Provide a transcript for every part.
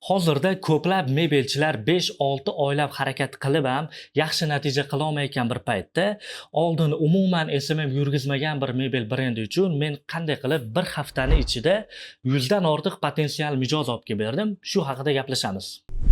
Hozirda ko'plab mebelchilar 5-6 oylab harakat qilib ham yaxshi natija qilolmayotgan bir paytda, oldin umuman SMM yurgizmagan bir mebel brendi uchun men qanday qilib bir haftani ichida 100 dan ortiq potensial mijoz olib kelib berdim, shu haqida gaplashamiz.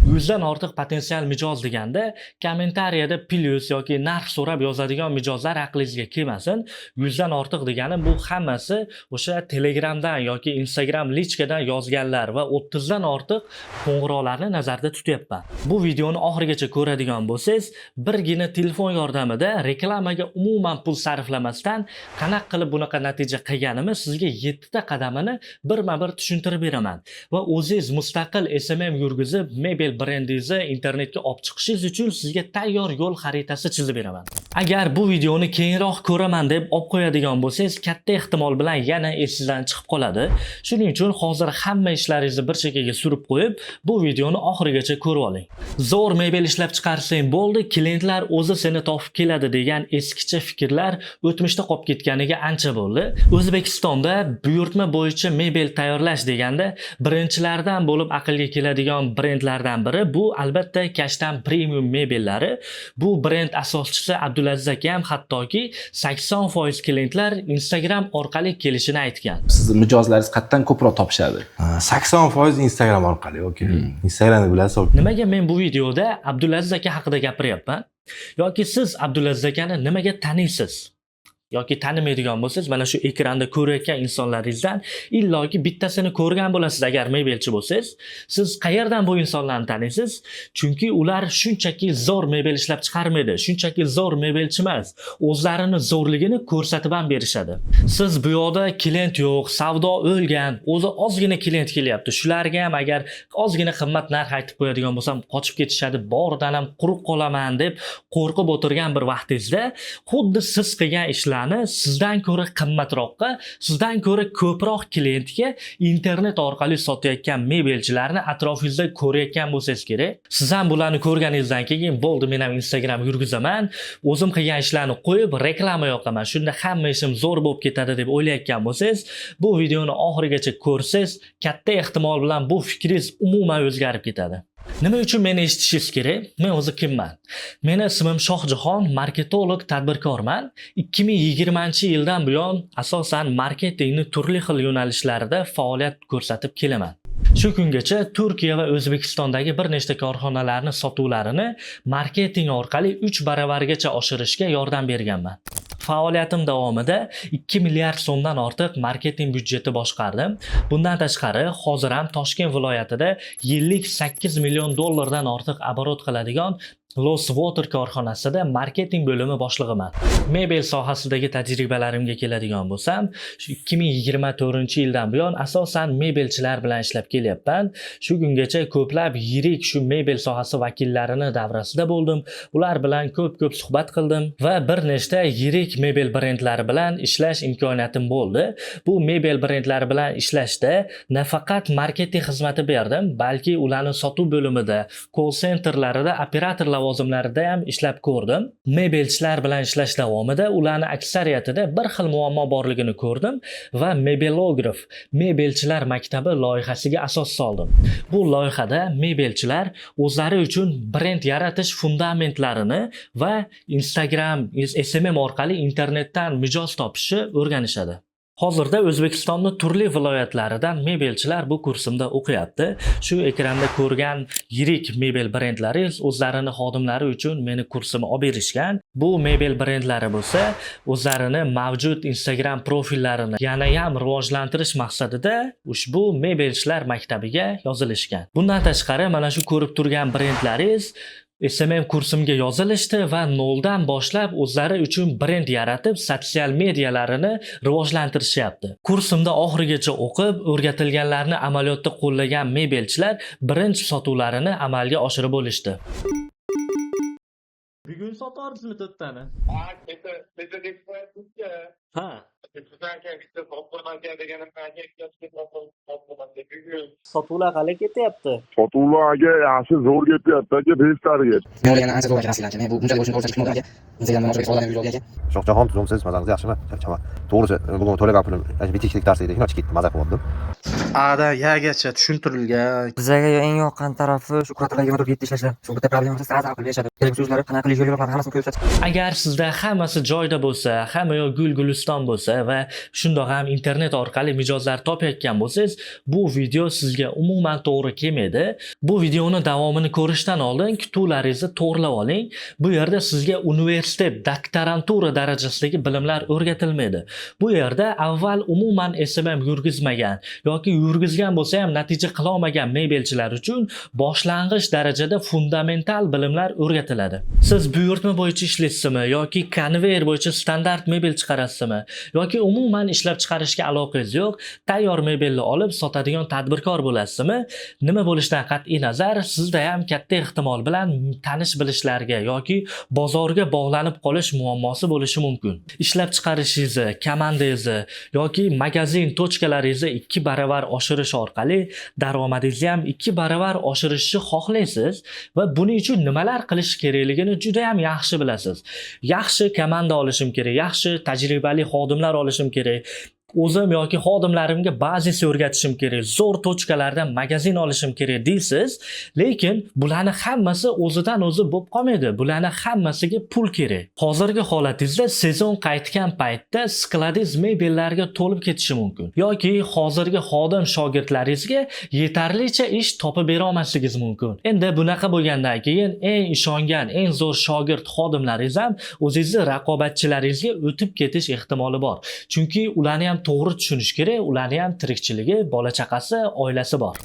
100 dan ortiq potensial mijoz deganda kommentariyada plyus yoki narx so'rab yozadigan mijozlar aqlingizga kelmasin. 100 dan ortiq degani bu hammasi o'sha Telegramdan yoki Instagram личка dan yozganlar va 30 dan ortiq qo'ng'iroqlarni nazarda tutyapman. Bu videoni oxirigacha ko'radigan bo'lsangiz, birgina telefon yordamida reklamaga umuman pul sarflamasdan qanaqa qilib bunaqa natija qilganimni sizga 7 ta qadamini birma-bir tushuntirib beraman va o'zingiz mustaqil SMM yurgizib, mebel brendingizni internetga olib chiqishingiz uchun sizga tayyor yo'l xaritasi chizib beraman. Agar bu videoni keyinroq ko'raman deb olib qo'yadigan bo'lsangiz, katta ehtimol bilan yana esingizdan chiqib qoladi. Shuning uchun hozir hamma ishlaringizni bir chekkaga surib qo'yib, bu videoni oxirigacha ko'rib oling. Zo'r mebel ishlab chiqarsang bo'ldi, klientlar o'zi seni topib keladi degan eskicha fikrlar o'tmishda qolib ketganiga ancha bo'ldi. O'zbekistonda buyurtma bo'yicha mebel tayyorlash deganda birinchilardan bo'lib aqlga keladigan brendlardan biri bu, albatta, Kashtan Premium mebellari. Bu brend asoschisi Abdulaziz aka ham hattoki 80% klientlar Instagram orqali kelishini aytgan. Sizni mijozlaringiz qayerdan ko'proq topishadi? 80% Instagram orqali, okey. Instagramni bilasiz. Nimaga men bu videoda Abdulaziz aka haqida gapiryapman? Yoki siz Abdulaziz akani nimaga taniysiz? Yoki tanimaydigan bo'lsangiz, mana shu ekranda ko'rayotgan insonlaringizdan illoki bittasini ko'rgan bo'lasiz agar mebelchi bo'lsangiz. Siz qayerdan bu insonlarni taniysiz? Chunki ular shunchaki zo'r mebel ishlab chiqarmaydi, shunchaki zo'r mebelchi emas, o'zlarini zo'rligini ko'rsatib ham berishadi. Siz bu yoqda klient yo'q, savdo o'lgan, o'zi ozgina klient kelyapti. Shularga ham agar ozgina qimmat narx aytib qo'yadigan bo'lsam, qochib ketishadi, boridan ham quruq qolaman deb qo'rqib o'tirgan bir vaqtingizda xuddi siz qilgan ishlarni sizdan ko'ra qimmatroqqa, sizdan ko'ra ko'proq klientga internet orqali sotayotgan mebelchilarni atrofingizda ko'rayotgan bo'lsangiz kerak. Siz ham bularni ko'rganingizdan keyin bo'ldi, men ham Instagram yurgizaman, o'zim qilgan ishlarni qo'yib reklama yoqaman, shunda hamma ishim zo'r bo'lib ketadi deb o'ylayotgan bo'lsangiz, bu videoni oxirigacha ko'rsangiz, katta ehtimol bilan bu fikringiz umuman o'zgarib ketadi. Nima uchun meni eshitishingiz kerak? Men o'zi kimman? Meni ismim Shohjahon, marketolog, tadbirkorman. 2020-yildan buyon asosan marketingni turli xil yo'nalishlarida faoliyat ko'rsatib kelaman. Shu kungacha Turkiya va O'zbekistondagi bir nechta korxonalarni sotuvlarini marketing orqali 3 baravargacha oshirishga yordam berganman. Faoliyatim davomida 2 milliard so'mdan ortiq marketing byudjeti boshqardim. Bundan tashqari, hozir ham Toshkent viloyatida yillik 8 million dollardan ortiq оборот qiladigan Los Water korxonasida marketing bo'limi boshlig'iman. Mebel sohasidagi tajribalarimga keladigan bo'lsam, shu 2024-yildan buyon asosan mebelchilar bilan ishlab kelyapman. Shu kungacha ko'plab yirik shu mebel sohasi vakillarini davrasida bo'ldim. Ular bilan ko'p-ko'p suhbat qildim va bir nechta yirik mebel brendlari bilan ishlash imkoniyatim bo'ldi. Bu mebel brendlari bilan ishlashda nafaqat marketing xizmati berdim, balki ularni sotuv bo'limida, call centerlarida operator lavozimlarida ham ishlab ko'rdim. Mebelchilar bilan ishlash davomida ularni aksariyatida bir xil muammo borligini ko'rdim va Mebelograf, mebelchilar maktabi loyihasiga asos soldim. Bu loyihada mebelchilar o'zlari uchun brend yaratish fundamentlarini va Instagram, SMM orqali internetdan mijoz topishni o'rganishadi. Hozirda O'zbekistonni turli viloyatlaridan mebelchilar bu kursimda o'qiyapti. Shu ekranda ko'rgan yirik mebel brendlari o'zlarini xodimlari uchun meni kursimni olib berishgan. Bu mebel brendlari bo'lsa, o'zlarini mavjud Instagram profillarini yana ham rivojlantirish maqsadida ushbu mebelchilar maktabiga yozilishgan. Bundan tashqari, mana shu ko'rib turgan brendlaringiz SMM kursimga yozilishdi va noldan boshlab o'zlari uchun brend yaratib, sotsial medialarini rivojlantirishyapti. Kursimda oxirigacha o'qib, o'rgatilganlarni amaliyotda qo'llagan mebelchilar birinchi sotuvlarini amalga oshirib bo'lishdi. Bugun sotarsizmi to'rttani? Ha, kecha deb qo'yapsiz-ku. Ha. Siz aka bitta sotib aka deganimdan aka ikkitasiga sotib bugun. Sotuvlar qalay ketyapti? Sotuvlar aka, yaxshi, zo'r ketyapti aka, besh target. Men o'ylagandan ancha zo'r aka, rasmiylanchi. Men bu bunchalik bo'lishini to'g'risini kutmadim aka. Instagramdan boshqa savollarni yuz aka. Shohjahon, tuzumsiz, mazangiz yaxshimi? Charchama. To'g'risi, bugun to'lagan pulim bitta ikkilik dars edi, ketdi, maza qilyaptim. A'dan Yagacha tushuntirilgan. Bizaga eng yoqqan tarafi shu kuratorlar 24/7 ishlashlar. Shu bitta problema bo'lsa, сразу hal qilib berishadi. Kerak so'zlari, qanaqa qilish yo'l-yo'riqlarni hammasini ko'rsatib. Agar sizda hammasi joyida bo'lsa, hamma yoq gul guliston bo'lsa va shundoq ham internet orqali mijozlar topayotgan bo'lsangiz, bu video sizga umuman to'g'ri kelmaydi. Bu videoni davomini ko'rishdan oldin kutuvlaringizni to'g'rilab oling. Bu yerda sizga universitet, doktorantura darajasidagi bilimlar o'rgatilmaydi. Bu yerda avval umuman SMM yurgizmagan yoki yurgizgan bo'lsa ham natija qila olmagan mebelchilar uchun boshlang'ich darajada fundamental bilimlar o'rgatiladi. Siz buyurtma bo'yicha ishlaysizmi yoki konveyer bo'yicha standart mebel chiqarasizmi yoki umuman ishlab chiqarishga aloqangiz yo'q, tayyor mebelni olib sotadigan tadbirkor bo'lasizmi? Nima bo'lishidan qat'iy nazar, sizda ham katta ehtimol bilan tanish bilishlarga yoki bozorga bog'lanib qolish muammosi bo'lishi mumkin. Ishlab chiqarishingizni, komandangizni yoki magazin точка laringizni 2 baravar oshirish orqali daromadingizni ham 2 baravar oshirishni xohlaysiz va buning uchun nimalar qilish kerakligini juda ham yaxshi bilasiz. Yaxshi komanda olishim kerak, yaxshi tajribali xodimlar olishim kerak, o'zim yoki xodimlarimga bazis o'rgatishim kerak, zo'r точка lardan magazin olishim kerak deysiz. Lekin bularni hammasi o'zidan o'zi bo'lib qolmaydi. Bularni hammasiga pul kerak. Hozirgi holatingizda sezon qaytgan paytda skladingiz mebellarga to'lib ketishi mumkin yoki hozirgi xodim shogirdlaringizga yetarlicha ish topib bera olmasligingiz mumkin. Endi bunaqa bo'lgandan keyin eng ishongan, eng zo'r shogird xodimlaringiz ham o'zingizni raqobatchilaringizga o'tib ketish ehtimoli bor, chunki ularni ham to'g'ri tushunish kerak, ularni ham tirikchiligi, bola chaqasi, oilasi bor.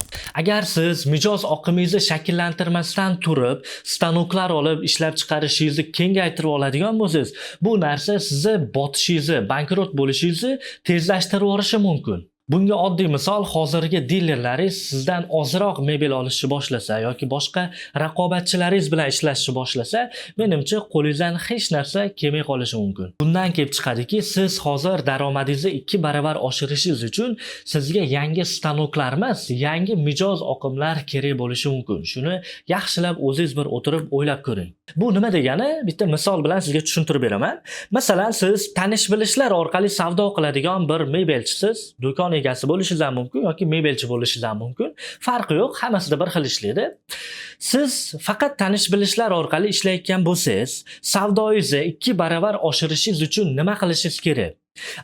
Agar siz mijoz oqimingizni shakllantirmasdan turib stanoklar olib, ishlab chiqarishingizni kengaytirib oladigan bo'lsangiz, bu narsa sizni botishingizni, bankrot bo'lishingizni tezlashtirib yuborishi mumkin. Bunga oddiy misol: hozirgi dilerlaringiz sizdan ozroq mebel olishni boshlasa yoki boshqa raqobatchilaringiz bilan ishlashni boshlasa, menimcha, qo'lingizdan hech narsa kelmay qolishi mumkin. Bundan kelib chiqadiki, siz hozir daromadingizni 2 baravar oshirishingiz uchun sizga yangi stanoklar emas, yangi mijoz oqimlar kerak bo'lishi mumkin. Shuni yaxshilab o'zingiz bir o'tirib o'ylab ko'ring. Bu nima degani? Bitta misol bilan sizga tushuntirib beraman. Masalan, siz tanish bilishlar orqali savdo qiladigan bir mebelchisiz. Do'kon egasi bo'lishingiz ham mumkin yoki mebelchi bo'lishingiz ham mumkin, farqi yo'q, hammasida bir xil ishlaydi. Siz faqat tanish bilishlar orqali ishlayotgan bo'lsangiz, savdoyingizni 2 baravar oshirishingiz uchun nima qilishingiz kerak?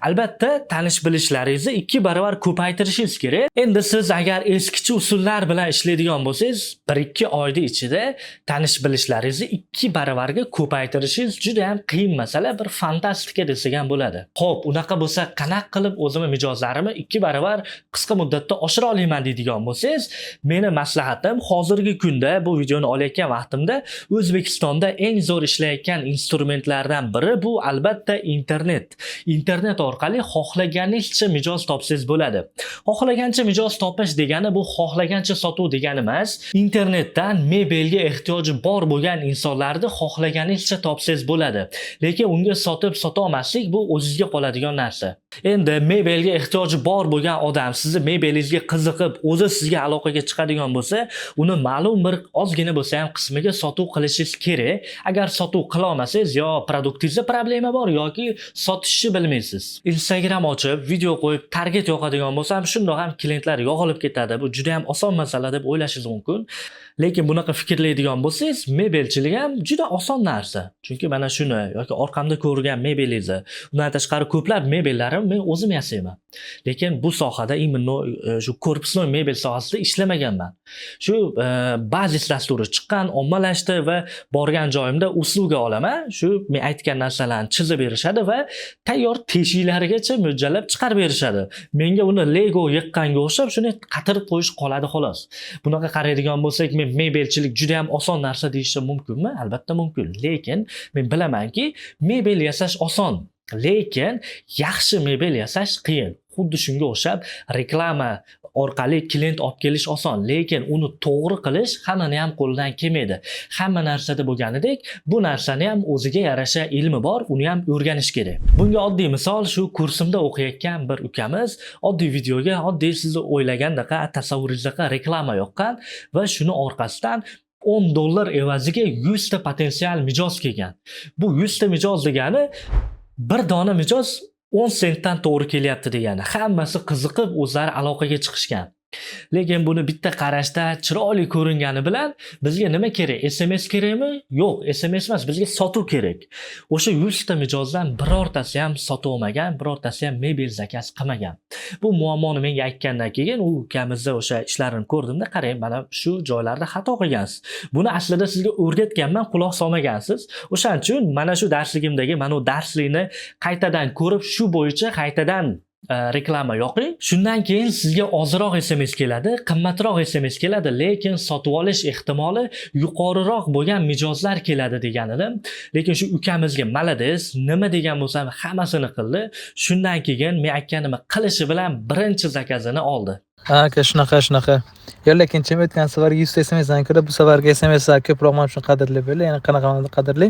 Albatta, tanish bilishlaringizni 2 baravar ko'paytirishingiz kerak. Endi siz agar eskicha usullar bilan ishlaydigan bo'lsangiz, 1-2 oyda ichida tanish bilishlaringizni 2 baravarga ko'paytirishingiz juda ham qiyin masala, bir fantastika desak ham bo'ladi. Xo'p, unaqa bo'lsa, qanaqa qilib o'zimni mijozlarimni 2 baravar qisqa muddatda oshira olaman deydigan bo'lsangiz, meni maslahatim: hozirgi kunda, bu videoni olayotgan vaqtimda O'zbekistonda eng zo'r ishlayotgan instrumentlardan biri bu albatta internet. Internet orqali xohlaganingizcha mijoz topsangiz bo'ladi. Xohlagancha mijoz topish degani bu xohlagancha sotuv degani emas. Internetdan mebelga ehtiyoji bor bo'lgan insonlarni xohlaganingizcha topsangiz bo'ladi. Lekin unga sotib sota olmaslik bu o'zizga qoladigan narsa. Endi mebelga ehtiyoji bor bo'lgan odam sizni mebelingizga qiziqib, o'zi sizga aloqaga chiqadigan bo'lsa, uni ma'lum bir ozgina bo'lsa ham qismiga sotuv qilishingiz kerak. Agar sotuv qila olmasangiz, yo produktingizda problema bor yoki sotishni bilmaysiz. Instagram ochib, video qo'yib, target yoqadigan bo'lsam, shundoq ham klientlar yog'ilib ketadi. Bu juda ham oson masala deb o'ylashingiz mumkin. Lekin bunaqa fikrlaydigan bo'lsangiz, mebelchilik ham juda oson narsa. Chunki mana shuni yoki orqamda ko'rgan mebelingizni, undan tashqari ko'plab mebellarimni men o'zim yasayman. Lekin bu sohada, именно shu корпусной mebel sohasida ishlamaganman. Shu bazis dasturi chiqqan, ommalashdi va borgan joyimda услуга olaman. Shu men aytgan narsalarni chizib berishadi va tayyor teshiklarigacha mo'ljallab chiqarib berishadi. Menga uni Lego yiqqanga o'xshab shuni qatirib qo'yish qoladi, xolos. Bunaqa qaraydigan bo'lsak, men mebelchilik juda ham oson narsa deyishim mumkinmi? Albatta mumkin. Lekin men bilamanki, mebel yasash oson, lekin yaxshi mebel yasash qiyin. Xuddi shunga o'xshab reklama orqali klient olib kelish oson, lekin uni to'g'ri qilish hammani ham qo'lidan kelmaydi. Hamma narsada bo'lganidek, bu narsani ham o'ziga yarasha ilmi bor, uni ham o'rganish kerak. Bunga oddiy misol: shu kursimda o'qiyotgan bir ukamiz oddiy videoga, oddiy sizni o'ylagandaqa, tasavvuringizdaqa reklama yoqqan va shuni orqasidan 10 dollar evaziga 100 ta potensial mijoz kelgan. Bu 100 ta mijoz degani bir dona mijoz 10 sentdan to'g'ri kelyapti degani. Hammasi qiziqib, o'zlari aloqaga chiqishgan. Lekin buni bitta qarashda chiroyli ko'ringani bilan bizga nima kerak? SMS kerakmi? Yo'q, SMS emas, bizga sotuv kerak. O'sha 100 ta mijozdan birortasi ham sotib olmagan, birortasi ham mebel заказ qilmagan. Bu muammoni menga aytgandan keyin u ukamizni o'sha ishlarini ko'rdimda, qarang, mana shu joylarda xato qilgansiz. Buni aslida sizga o'rgatganman, quloq solmagansiz. O'shaning uchun mana shu darsligimdagi mana bu darslikni qaytadan ko'rib, shu bo'yicha qaytadan reklama yoqing. Shundan keyin sizga ozroq SMS keladi, qimmatroq SMS keladi, lekin sotib olish ehtimoli yuqoriroq bo'lgan mijozlar keladi degan edim. Lekin shu ukamizga молодец, nima degan bo'lsam hammasini qildi. Shundan keyin men aytganimni qilishi bilan birinchi заказ ini oldi. Ha aka, shunaqa, shunaqa. Yo, lekin o'tgan safargi 100 ta SMSdan ko'ra bu safargi SMSlar ko'proq mana uchun qadrli bo'ldi. Ya'ni qanaqa ma'noda qadrli?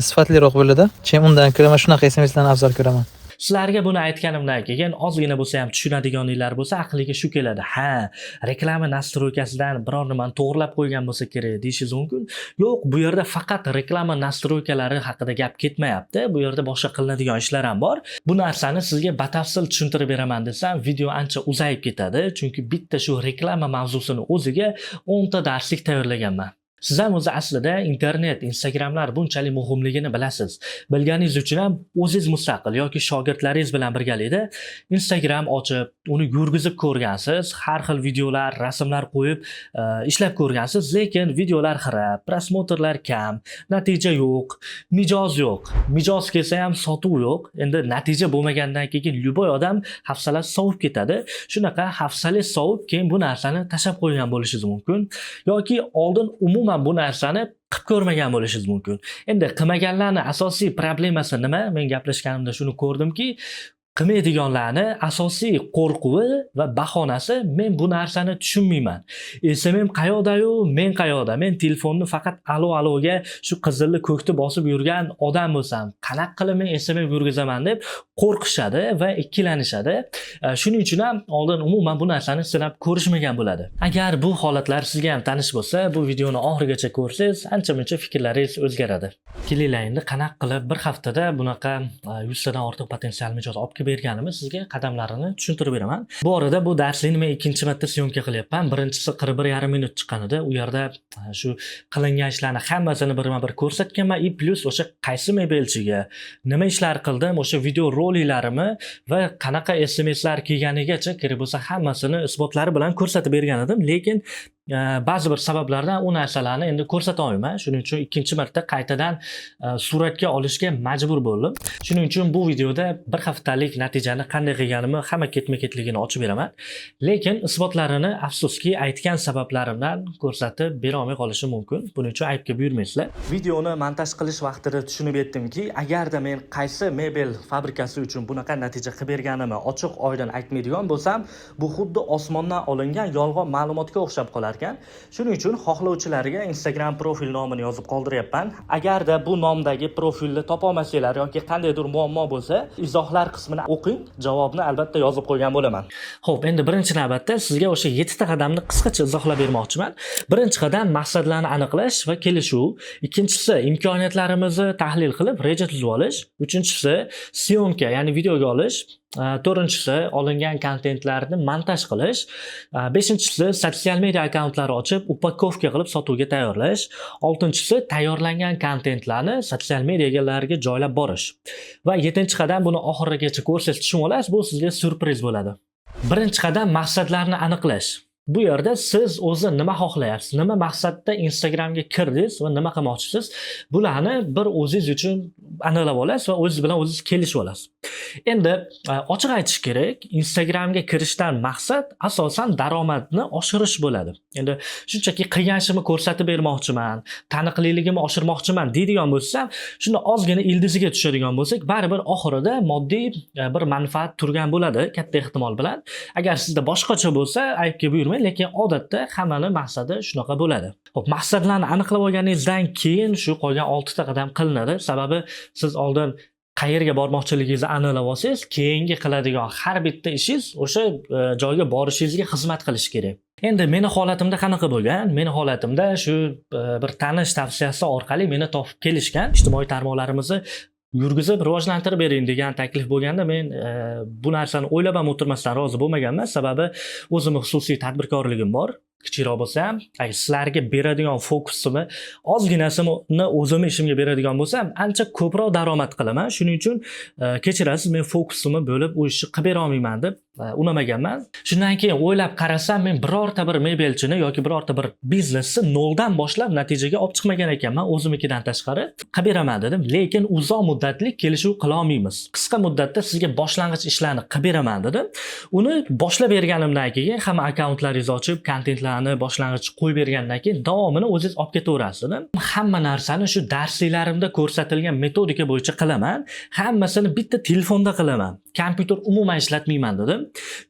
Sifatliroq bo'ladi. Chem undan ko'ra man shunaqa SMSlarni afzal ko'raman. Sizlarga buni aytganimdan keyin ozgina bo'lsa ham tushunadiganinglar bo'lsa, aqliga shu keladi. Ha, reklama настройка sidan biror nimani to'g'irlab qo'ygan bo'lsa kerak deyishingiz mumkin. Yo'q, bu yerda faqat reklama настройка lari haqida gap ketmayapti. Bu yerda boshqa qilinadigan ishlar ham bor. Bu narsani sizga batafsil tushuntirib beraman desam, video ancha uzayib ketadi, chunki bitta shu reklama mavzusini o'ziga 10 ta darslik tayyorlaganman. Siz ham o'zi aslida internet, Instagramlar bunchalik muhimligini bilasiz. Bilganingiz uchun ham o'zingiz mustaqil yoki shogirdlaringiz bilan birgalikda Instagram ochib, uni yurgizib ko'rgansiz, har xil videolar, rasmlar qo'yib, ishlab ko'rgansiz, lekin videolar xira, просмотр lar kam, natija yo'q, mijoz yo'q. Mijoz kelsa ham sotuv yo'q. Endi natija bo'lmagandan keyin любой odam hafsalasi sovib ketadi. Shunaqa hafsalasi sovib, keyin bu narsani tashlab qo'ygan bo'lishingiz mumkin yoki oldin umuman bu narsani qilib ko'rmagan bo'lishingiz mumkin. Endi qilmaganlarni asosiy problemasi nima? Men gaplashganimda shuni ko'rdimki, qilmaydiganlarni asosiy qo'rquvi va bahonasi: men bu narsani tushunmayman. SMM qayoqda-yu, men qayoqda? Men telefonni faqat alo aloga shu qizilli ko'kni bosib yurgan odam bo'lsam, qanaqa qilib men SMM yurgizaman deb qo'rqishadi va ikkilanishadi. Shuning uchun ham oldin umuman bu narsani sinab ko'rishmagan bo'ladi. Agar bu holatlar sizga ham tanish bo'lsa, bu videoni oxirigacha ko'rsangiz, ancha-muncha fikrlaringiz o'zgaradi. Kelinglar, endi qanaqa qilib bir haftada bunaqa 100 tadan ortiq potensial mijoz olib kelib berganimni sizga qadamlarini tushuntirib beraman. Bu orada bu darslikni men ikkinchi marta съёмка qilyapman. Birinchisi 41,5 minut chiqqan edi. U yerda shu qilingan ishlarni hammasini birma-bir ko'rsatganman и плюс o'sha qaysi mebelchiga nima ishlar qildim, o'sha video roliklarimni va qanaqa SMSlar kelganigacha kerak bo'lsa hammasini isbotlari bilan ko'rsatib bergan edim. Lekin ba'zi bir sabablardan u narsalarni endi ko'rsata olmayman. Shuning uchun ikkinchi marta qaytadan suratga olishga majbur bo'ldim. Shuning uchun bu videoda bir haftalik natijani qanday qilganimni hamma ketma-ketligini ochib beraman. Lekin isbotlarini, afsuski, aytgan sabablarimdan ko'rsatib bera olmay qolishim mumkin. Buning uchun aybga buyurmaysizlar. Videoni montaj qilish vaqtida tushunib yetdimki, agarda men qaysi mebel fabrikasi uchun bunaqa natija qilib berganimni ochiq oydin aytmaydigan bo'lsam, bu xuddi osmondan olingan yolg'on ma'lumotga o'xshab qolar ekan. Shuning uchun xohlovchilarga Instagram profil nomini yozib qoldiryapman. Agarda bu nomdagi profilni topolmasanglar yoki qandaydir muammo bo'lsa, izohlar qismini o'qing, javobni albatta yozib qo'ygan bo'laman. Xo'p, endi birinchi navbatda sizga o'sha 7 ta qadamni qisqacha izohlab bermoqchiman. Birinchi qadam maqsadlarni aniqlash va kelishuv. Ikkinchisi imkoniyatlarimizni tahlil qilib reja tuzib olish. Uchinchisi съёмка, ya'ni videoga olish. To'rtinchisi olingan kontentlarni montaj qilish. Beshinchisi sotsial media akkauntlari ochib, упаковка qilib sotuvga tayyorlash. Oltinchisi tayyorlangan kontentlarni sotsial medialarga joylab borish. Va yettinchi qadam, buni oxirigacha ko'rsangiz tushunib olasiz, bu sizga syurpriz bo'ladi. Birinchi qadam maqsadlarni aniqlash. Bu yerda siz o'zi nima xohlayapsiz, nima maqsadda Instagramga kirdingiz va nima qilmoqchisiz, bularni bir o'zingiz uchun aniqlab olasiz va o'zingiz bilan o'zingiz kelishib olasiz. Endi ochiq aytish kerak, Instagramga kirishdan maqsad asosan daromadni oshirish bo'ladi. Endi shunchaki qilgan ishimni ko'rsatib bermoqchiman, taniqliligimni oshirmoqchiman deydigan bo'lsam, shunda ozgina ildiziga tushadigan bo'lsak, baribir oxirida moddiy bir manfaat turgan bo'ladi katta ehtimol bilan. Agar sizda boshqacha bo'lsa, aybga buyurmang, lekin odatda hammani maqsadi shunaqa bo'ladi. Xo'p, maqsadlarni aniqlab olganingizdan keyin shu qolgan 6 ta qadam qilinadi. Sababi siz oldin qayerga bormoqchiligingizni aniqlab olsangiz, keyingi qiladigan har bitta ishingiz o'sha joyga borishingizga xizmat qilishi kerak. Endi meni holatimda qanaqa bo'lgan? Meni holatimda shu bir tanish tavsiyasi orqali meni topib kelishgan. Ijtimoiy tarmoqlarimizni Yurgizib, rivojlantirib bering degan taklif bo'lganda, men bu narsani o'ylab ham o'tirmasdan rozi bo'lmaganman. Sababi o'zimni xususiy tadbirkorligim bor, kichikroq bo'lsa ham. Agar sizlarga beradigan fokusimni ozginasini o'zimni ishimga beradigan bo'lsam, ancha ko'proq daromad qilaman. Shuning uchun kechirasiz, men fokusimni bo'lib u ishni qilib bera olmayman deb unamaganman. Shundan keyin o'ylab qarasam, men birorta bir mebelchini yoki birorta bir biznesni noldan boshlab natijaga olib chiqmagan ekanman o'zimnikidan tashqari. Qilib beraman dedim, lekin uzoq muddatli kelishuv qila olmaymiz, qisqa muddatda sizga boshlang'ich ishlarni qilib beraman dedim. Uni boshlab berganimdan keyin, hamma akkauntlaringizni ochib, kontentlarni boshlang'ich qo'yib bergandan keyin davomini o'zingiz olib ketaverasiz dedim. Hamma narsani shu darsliklarimda ko'rsatilgan metodika bo'yicha qilaman, hammasini bitta telefonda qilaman, kompyuter umuman ishlatmayman dedim.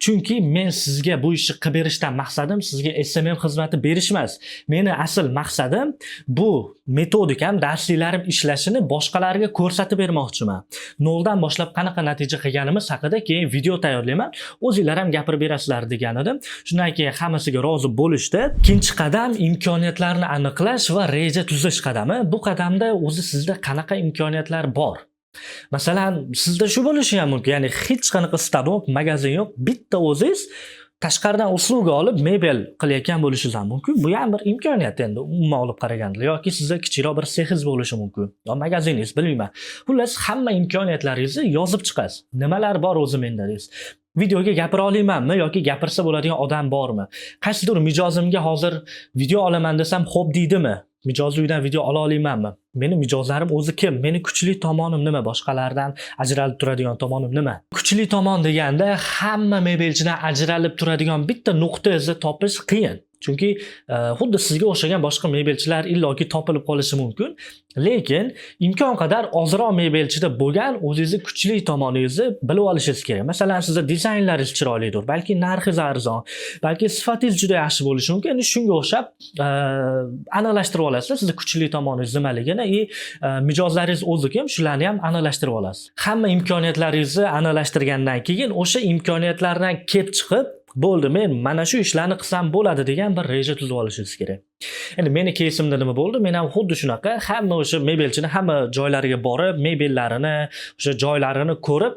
Chunki men sizga bu ishni qilib berishdan maqsadim sizga SMM xizmati berish emas. Meni asl maqsadim bu metodikam, darsliklarim ishlashini boshqalarga ko'rsatib bermoqchiman. Noldan boshlab qanaqa natija qilganimiz haqida keyin video tayyorlayman, o'zinglar ham gapirib berasizlar degan edim. Shundan keyin hammasiga rozi bo'lishdi. Ikkinchi qadam imkoniyatlarni aniqlash va reja tuzish qadami. Bu qadamda o'zi sizda qanaqa imkoniyatlar bor? Masalan, sizda shu bo'lishi ham mumkin, ya'ni hech qanaqa stanok, magazin yo'q, bitta o'zingiz tashqaridan услуга olib mebel qilayotgan bo'lishingiz ham mumkin. Bu ham bir imkoniyat endi umuman olib qaraganda. Yoki sizda kichikroq bir sexingiz bo'lishi mumkin yo magaziningiz, bilmayman. Xullas, hamma imkoniyatlaringizni yozib chiqasiz. Nimalar bor o'zi menda deysiz. Videoga gapira olmaymanmi yoki gapirsa bo'ladigan odam bormi? Qaysidir mijozimga hozir video olaman desam, xo'p deydimi? Mijoz uydan video ola olmaymanmi? Meni mijozlarim o'zi kim? Meni kuchli tomonim nima? Boshqalardan ajralib turadigan tomonim nima? Kuchli tomon deganda hamma mebelchidan ajralib turadigan bitta nuqtangizni topish qiyin, chunki xuddi sizga o'xshagan boshqa mebelchilar illoki topilib qolishi mumkin. Lekin imkon qadar ozroq mebelchida bo'lgan o'zingizni kuchli tomoningizni bilib olishingiz kerak. Masalan, sizni dizaynlaringiz chiroylidir, balki narxingiz arzon, balki sifatingiz juda yaxshi bo'lishi mumkin. Endi shunga o'xshab aniqlashtirib olasiz sizni kuchli tomoningiz nimaligini и mijozlaringiz o'zi kim, shularni ham aniqlashtirib olasiz. Hamma imkoniyatlaringizni aniqlashtirgandan keyin o'sha imkoniyatlardan kelib chiqib, bo'ldi, men mana shu ishlarni qilsam bo'ladi degan bir reja tuzib olishingiz kerak. Endi meni keysimda nima bo'ldi? Men ham xuddi shunaqa hamma o'sha mebelchini hamma joylariga borib, mebellarini, o'sha joylarini ko'rib,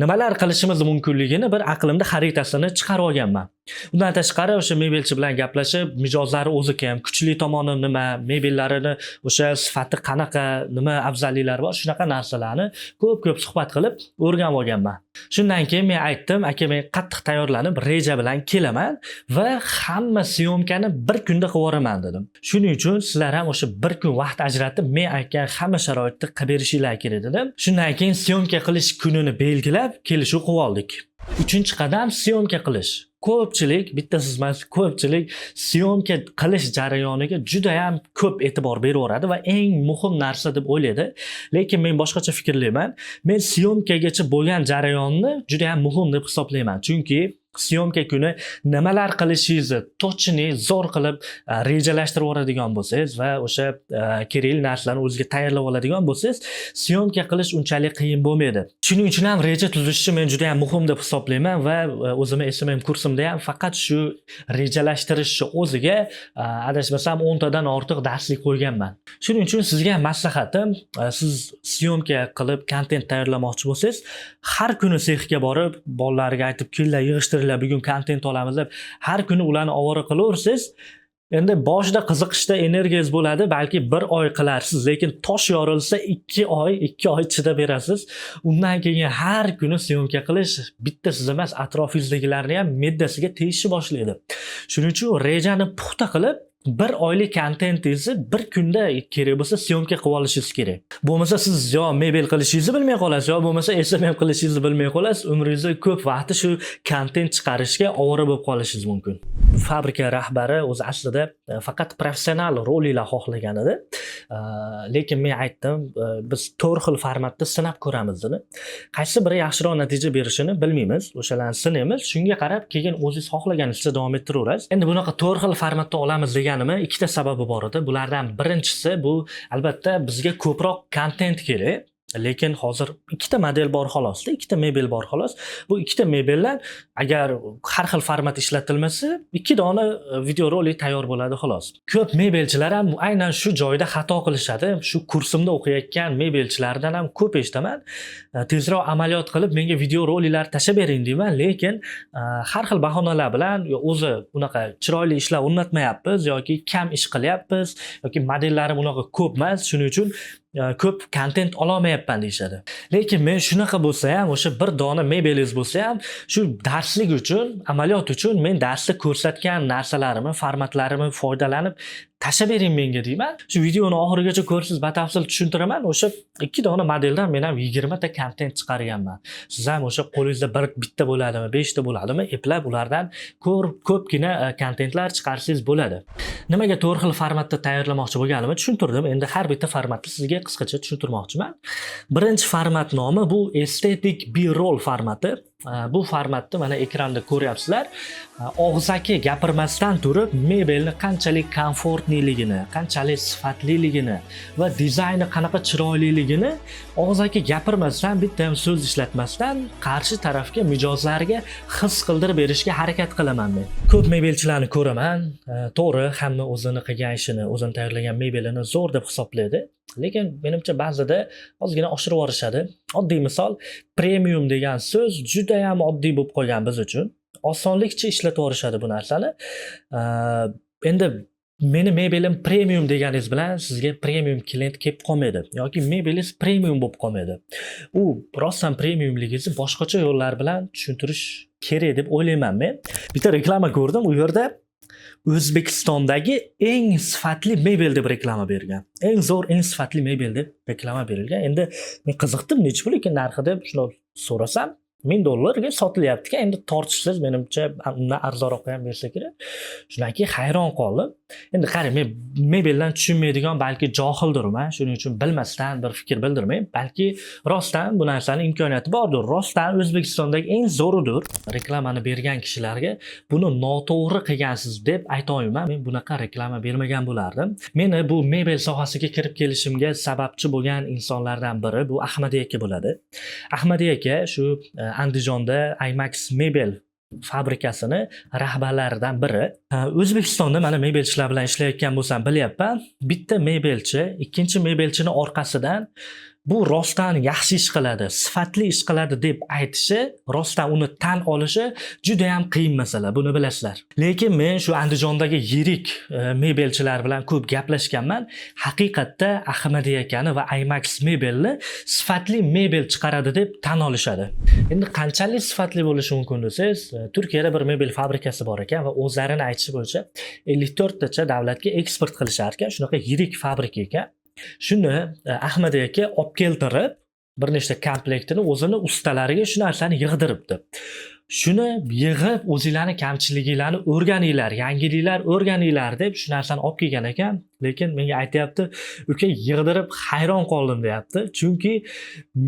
nimalar qilishimiz mumkinligini bir aqlimda xaritasini chiqarib olganman. Undan tashqari o'sha mebelchi bilan gaplashib, mijozlari o'zi kim, kuchli tomoni nima, mebellarini o'sha sifati qanaqa, nima afzalliklari bor, shunaqa narsalarni ko'p ko'p suhbat qilib o'rganib olganman. Shundan keyin men aytdim: "Aka, men qattiq tayyorlanib, reja bilan kelaman va hamma syomkani bir kunda qilib yuboraman", dedim. "Shuning uchun sizlar ham o'sha bir kun vaqt ajratib, men aytgan hamma sharoitni qilib berishinglar kerak", dedim. Shundan keyin syomka qilish kunini belgilab, kelishuv qilib oldik. Uchinchi qadam syomka qilish. Ko'pchilik, bitta siz emas, ko'pchilik syomka qilish jarayoniga judayam ko'p e'tibor beraveradi va eng muhim narsa deb o'ylaydi. Lekin men boshqacha fikrlayman. Men syomkagacha bo'lgan jarayonni judayam muhim deb hisoblayman, chunki syomka kuni nimalar qilishingizni точный zo'r qilib rejalashtirib yuboradigan bo'lsangiz va o'sha kerakli narsalarni o'zizga tayyorlab oladigan bo'lsangiz, syomka qilish unchalik qiyin bo'lmaydi. Shuning uchun ham reja tuzishni men juda ham muhim deb hisoblayman va o'zimni SMM kursimda ham faqat shu rejalashtirishni o'ziga adashmasam 10 tadan ortiq darslik qo'yganman. Shuning uchun sizga maslahatim, siz syomka qilib kontent tayyorlamoqchi bo'lsangiz, har kuni sexga borib, bolalarga aytib, "Kelinglar, yig'ishtiringlar, bugun kontent olamiz", deb har kuni ularni ovora qilaversangiz, endi boshida qiziqishda energiyangiz bo'ladi, balki bir oy qilarsiz, lekin tosh yorilsa 2 oy, 2 oy chidab berasiz. Undan keyin har kuni syomka qilish bitta siz emas, atrofingizdagilarni ham meddasiga tegishni boshlaydi. Shuning uchun rejani puxta qilib, bir oylik kontentingizni bir kunda kerak bo'lsa syomka qilib olishingiz kerak. Bo'lmasa siz yo mebel qilishingizni bilmay qolasiz, yo bo'lmasa SMM qilishingizni bilmay qolasiz. Umringizni ko'p vaqti shu kontent chiqarishga ovora bo'lib qolishingiz mumkin. Fabrika rahbari o'zi aslida faqat professional roliklar xohlagan edi. Lekin men aytdim, biz to'rt xil formatda sinab ko'ramiz dedim. Qaysi biri yaxshiroq natija berishini bilmaymiz, o'shalarni sinaymiz, shunga qarab keyin o'zingiz xohlaganingizcha davom ettiraverasiz. Endi bunaqa to'rt xil formatda olamiz deganimni ikkita sababi bor edi. Bulardan birinchisi, bu albatta bizga ko'proq kontent kerak. Lekin hozir ikkita model bor xolosda, ikkita mebel bor xolos. Bu ikkita mebeldan agar har xil format ishlatilmasa, ikki dona videorolik tayyor bo'ladi xolos. Ko'p mebelchilar ham aynan shu joyda xato qilishadi. Shu kursimda o'qiyotgan mebelchilardan ham ko'p eshitaman. Tezroq amaliyot qilib menga videoroliklar tashlab bering deyman, lekin har xil bahonalar bilan yo o'zi unaqa chiroyli ishlar o'rnatmayapmiz yoki kam ish qilyapmiz yoki modellarim unaqa ko'p emas, shuning uchun ko'p kontent ololmayapman deyishadi. Lekin men shunaqa bo'lsa ham, o'sha bir dona mebelingiz bo'lsa ham, shu darslik uchun, amaliyot uchun men darsda ko'rsatgan narsalarimni, formatlarimni foydalanib tashlab bering menga deyman. Shu videoni oxirigacha ko'rsangiz, batafsil tushuntiraman. O'sha ikki dona modeldan men ham 20 ta kontent chiqarganman. Siz ham o'sha qo'lingizda bir bitta bo'ladimi, beshta bo'ladimi, eplab ulardan ko'pgina kontentlar chiqarsangiz bo'ladi. Nimaga to'rt xil formatda tayyorlamoqchi bo'lganimni tushuntirdim. Endi har bitta formatni sizga qisqacha tushuntirmoqchiman. Birinchi format nomi bu estetik B-roll formati. Bu formatni mana ekranda ko'ryapsizlar. Og'zaki gapirmasdan turib mebelni qanchalik комфортный ligini, qanchalik sifatliligini va dizayni qanaqa chiroyliligini og'zaki gapirmasdan, bitta ham so'z ishlatmasdan qarshi tarafga, mijozlarga his qildirib berishga harakat qilaman men. Ko'p mebelchilarni ko'raman, to'g'ri, hamma o'zini qilgan ishini, o'zini tayyorlagan mebelini zo'r deb hisoblaydi. Lekin menimcha ba'zida ozgina oshirib yuborishadi. Oddiy misol, premium degan so'z juda ham oddiy bo'lib qolgan biz uchun. Osonlikcha ishlatib yuborishadi bu narsani. Endi meni mebelim premium deganingiz bilan sizga premium klient kelib qolmaydi yoki mebelingiz premium bo'lib qolmaydi. U rostdan premiumligingizni boshqacha yo'llar bilan tushuntirish kerak deb o'ylayman men. Bitta reklama ko'rdim, u yerda O'zbekistondagi eng sifatli mebel deb reklama bergan. Eng zo'r, eng sifatli mebel deb reklama berilgan. Endi men qiziqdim, necha pul ekan narxi deb shuni so'rasam, 1000 dollarga sotilyapti ekan. Endi tortishsiz, menimcha undan arzonroqqa ham bersa kerak. Shundan keyin hayron qoldim. Endi qarang, men mebeldan tushunmaydigan, balki johildirman, shuning uchun bilmasdan bir fikr bildirmayman. Balki rostdan bu narsani imkoniyati bordir. Rostdan O'zbekistondagi eng zo'ridir. Reklamani bergan kishilarga buni noto'g'ri qilgansiz deb ayta olmayman. Men bunaqa reklama bermagan bo'lardim. Meni bu mebel sohasiga kirib kelishimga sababchi bo'lgan insonlardan biri bu Ahmadiy aka bo'ladi. Ahmadiy aka shu Andijonda IMAX mebel fabrikasini rahbarlaridan biri. O'zbekistonda mana mebelchilar bilan ishlayotgan bo'lsam bilyapman. Bitta mebelchi ikkinchi mebelchini orqasidan bu rostdan yaxshi ish qiladi, sifatli ish qiladi deb aytishi, rostdan uni tan olishi juda ham qiyin masala, buni bilasizlar. Lekin men shu Andijondagi yirik mebelchilar bilan ko'p gaplashganman. Haqiqatda Ahmadiy akani va IMAX mebelni sifatli mebel chiqaradi deb tan olishadi. Endi qanchalik sifatli bo'lishi mumkin desangiz, Turkiyada bir mebel fabrikasi bor ekan va o'zlarini aytishi bo'yicha 54 tacha davlatga eksport qilishar ekan. Shunaqa yirik fabrika ekan. Shuni Ahmadiy aka olib keltirib, bir nechta komplektini o'zini ustalariga shu narsani yig'diribdi. Shuni yig'ib, o'zinglarni kamchiliginglarni o'rganinglar, yangiliklar o'rganinglar deb shu narsani olib kelgan ekan. Lekin menga aytyapti, uka, yig'dirib hayron qoldim deyapti. Chunki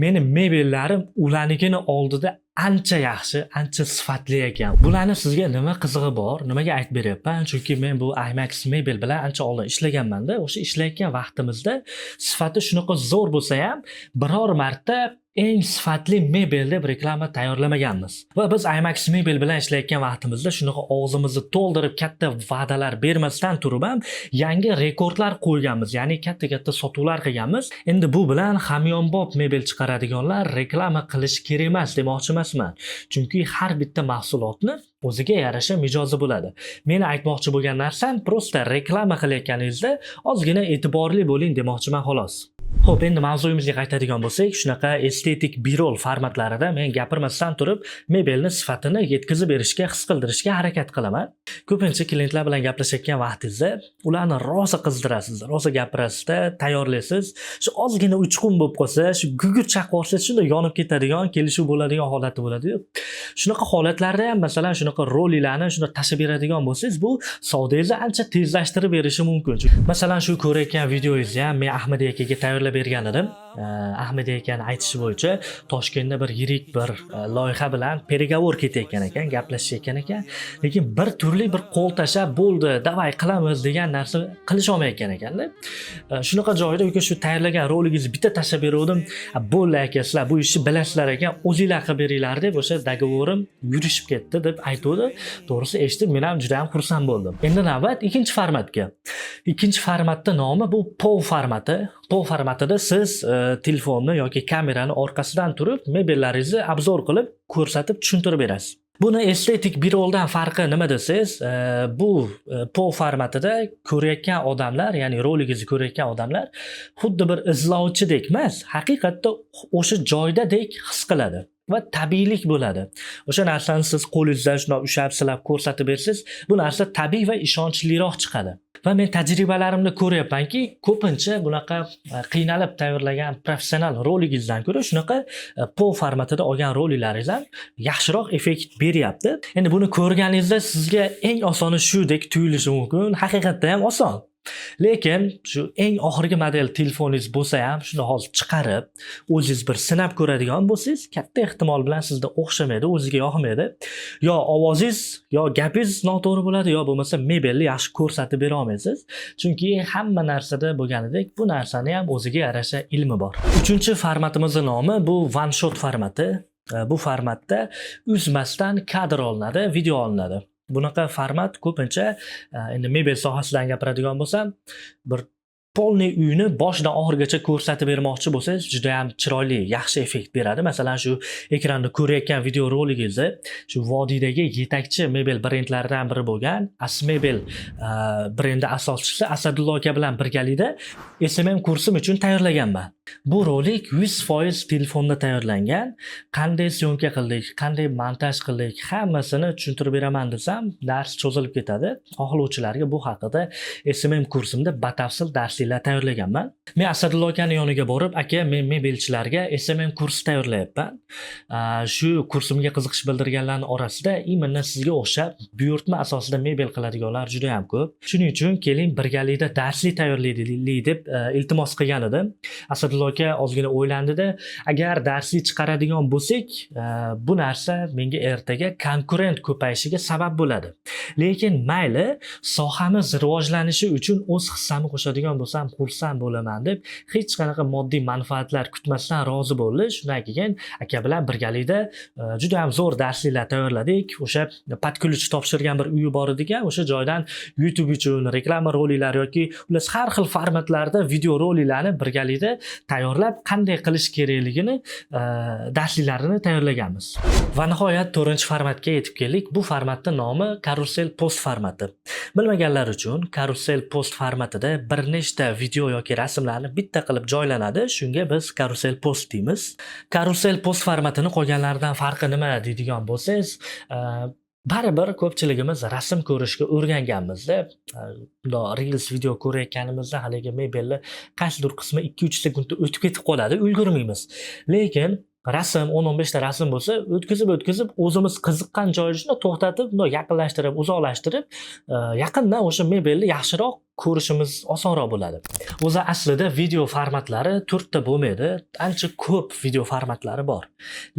meni mebellarim ularnikini oldida ancha yaxshi, ancha sifatli ekan. Bularni sizga nima qizig'i bor? Nimaga aytib beryapman? Chunki men bu IMAX mebel bilan ancha oldin ishlaganman-da. O'sha ishlayotgan vaqtimizda sifati shunaqa zo'r bo'lsa ham, biror marta eng sifatli mebel deb reklama tayyorlamaganmiz. Va biz IMAX mebel bilan ishlayotgan vaqtimizda shunaqa og'zimizni to'ldirib katta va'dalar bermasdan turib ham yangi rekordlar qo'yganmiz, ya'ni katta-katta sotuvlar qilganmiz. Endi bu bilan hamyonbop mebel chiqaradiganlar reklama qilish kerak emas demoqchi emasman. Chunki har bitta mahsulotni o'ziga yarasha mijozi bo'ladi. Meni aytmoqchi bo'lgan narsam, просто reklama qilayotganingizda ozgina e'tiborli bo'ling demoqchiman xolos. Xo'p, endi mavzuyimizga qaytadigan bo'lsak, shunaqa estetik B-roll formatlarida men gapirmasdan turib mebelni sifatini yetkazib berishga, his qildirishga harakat qilaman. Ko'pincha klientlar bilan gaplashayotgan vaqtingizda ularni rosa qizdirasiz, rosa gapirasizda, tayyorlaysiz. Shu ozgina uchqun bo'lib qolsa, shu gugurt chaqib yuborsangiz shunday yonib ketadigan, kelishuv bo'ladigan holati bo'ladi-yu. Shunaqa holatlarda ham, masalan, shunaqa roliklarni shunday tashlab beradigan bo'lsangiz, bu savdoyingizni ancha tezlashtirib berishi mumkin. Masalan, shu ko'rayotgan videongizni ham men Ahmad akaga tayyorlab. bergan edim. Ahmed akani aytishi bo'yicha Toshkentda bir yirik bir loyiha bilan переговор ketayotgan ekan, gaplashayotgan ekan. Lekin bir turli bir qo'l tashlab bo'ldi, давай qilamiz degan narsa qilisholmayotgan ekanda. Shunaqa joyda, uka, shu tayyorlagan roligingizni bitta tashlab beruvdim. "A, bo'ldi aka, sizlar bu ishni bilasizlar ekan, o'zinglar qilib beringlar" deb o'sha договор im yurishib ketdi deb aytuvdi. To'g'risi, eshitib men ham juda ham xursand bo'ldim. Endi navbat ikkinchi formatga. Ikkinchi formatda nomi bu POV formati. POV formatida siz telefonni yoki kamerani orqasidan turib mebellaringizni обзор qilib, ko'rsatib, tushuntirib berasiz. Buni estetik B-rolldan farqi nima desangiz, bu POV formatida ko'rayotgan odamlar, ya'ni roligingizni ko'rayotgan odamlar xuddi bir izlovchidek emas, haqiqatda o'sha joydadek his qiladi va tabiiylik bo'ladi. O'sha narsani siz qo'lingizda shundoq ushlab, silab ko'rsatib bersangiz, bu narsa tabiiy va ishonchliroq chiqadi. Va men tajribalarimda ko'ryapmanki, ko'pincha bunaqa qiynalib tayyorlagan professional roligingizdan ko'ra shunaqa POV formatida olgan roliklaringiz ham yaxshiroq effekt beryapti. Endi buni ko'rganingizda sizga eng osoni shudek tuyulishi mumkin. Haqiqatda ham oson. Lekin shu eng oxirgi model telefoningiz bo'lsa ham, shuni hozir chiqarib, o'zingiz bir sinab ko'radigan bo'lsangiz, katta ehtimol bilan sizda o'xshamaydi, o'ziga yoqmaydi. Yo ovozingiz, yo gapingiz noto'g'ri bo'ladi, yo bo'lmasa mebelni yaxshi ko'rsatib bera olmaysiz. Chunki hamma narsada bo'lganidek, bu narsani ham o'ziga yarasha ilmi bor. Uchinchi formatimizni nomi bu one shot formati. Bu formatda uzmasdan kadr olinadi, video olinadi. Bunaqa format ko'pincha endi mebel sohasidan gapiradigan bo'lsam, bir полный uyni boshidan oxirigacha ko'rsatib bermoqchi bo'lsangiz, juda ham chiroyli, yaxshi effekt beradi. Masalan, shu ekranda ko'rayotgan video roligingizni shu vodiydagi yetakchi mebel brendlaridan biri bo'lgan Asmebel brendi asoschisi Asadullo aka bilan birgalikda SMM kursim uchun tayyorlaganman. Bu rolik 100% telefonda tayyorlangan. Qanday съёмка qildik, qanday montaj qildik, hammasini tushuntirib beraman desam, dars cho'zilib ketadi. Xohlovchilarga bu haqida SMM kursimda batafsil darsliklar tayyorlaganman. Men Asadullo akani yoniga borib, "Aka, men mebelchilarga SMM kursi tayyorlayapman. Shu kursimga qiziqish bildirganlarning orasida именно sizga o'xshab buyurtma asosida mebel qiladiganlar juda ham ko'p. Shuning uchun keling, birgalikda darslik tayyorlaylik" deb iltimos qilgan edim. Asadullo aka ozgina o'ylandida, "Agar darslik chiqaradigan bo'lsak, bu narsa menga ertaga konkurent ko'payishiga sabab bo'ladi. Lekin mayli, sohamiz rivojlanishi uchun o'z hissamni qo'shadigan bo'lsam, xursand bo'laman" deb hech qanaqa moddiy manfaatlar kutmasdan rozi bo'ldi. Shundan keyin aka bilan birgalikda juda ham zo'r darsliklar tayyorladik. O'sha под ключ topshirgan bir uyi bor edi ekan, o'sha joydan YouTube uchun reklama roliklar yoki xullas har xil formatlarda video roliklarni birgalikda tayyorlab, qanday qilish kerakligini darsliklarini tayyorlaganmiz. Va nihoyat to'rtinchi formatga yetib keldik. Bu formatni nomi karusel post formati. Bilmaganlar uchun, karusel post formatida bir nechta video yoki rasmlarni bitta qilib joylanadi. Shunga biz karusel post deymiz. Karusel post formatini qolganlaridan farqi nima deydigan bo'lsangiz, baribir ko'pchiligimiz rasm ko'rishga o'rganganmizda. Bundoq reels video ko'rayotganimizda haligi mebelni qaysidir qismi 2-3 sekundda o'tib ketib qoladi, ulgurmaymiz. Lekin rasm, 10-15 ta rasm bo'lsa, o'tkazib o'tkazib, o'zimiz qiziqqan joyini to'xtatib, bundoq yaqinlashtirib, uzoqlashtirib, yaqindan o'sha mebelni yaxshiroq ko'rishimiz osonroq bo'ladi. O'zi aslida video formatlari to'rtta bo'lmaydi, ancha ko'p video formatlari bor.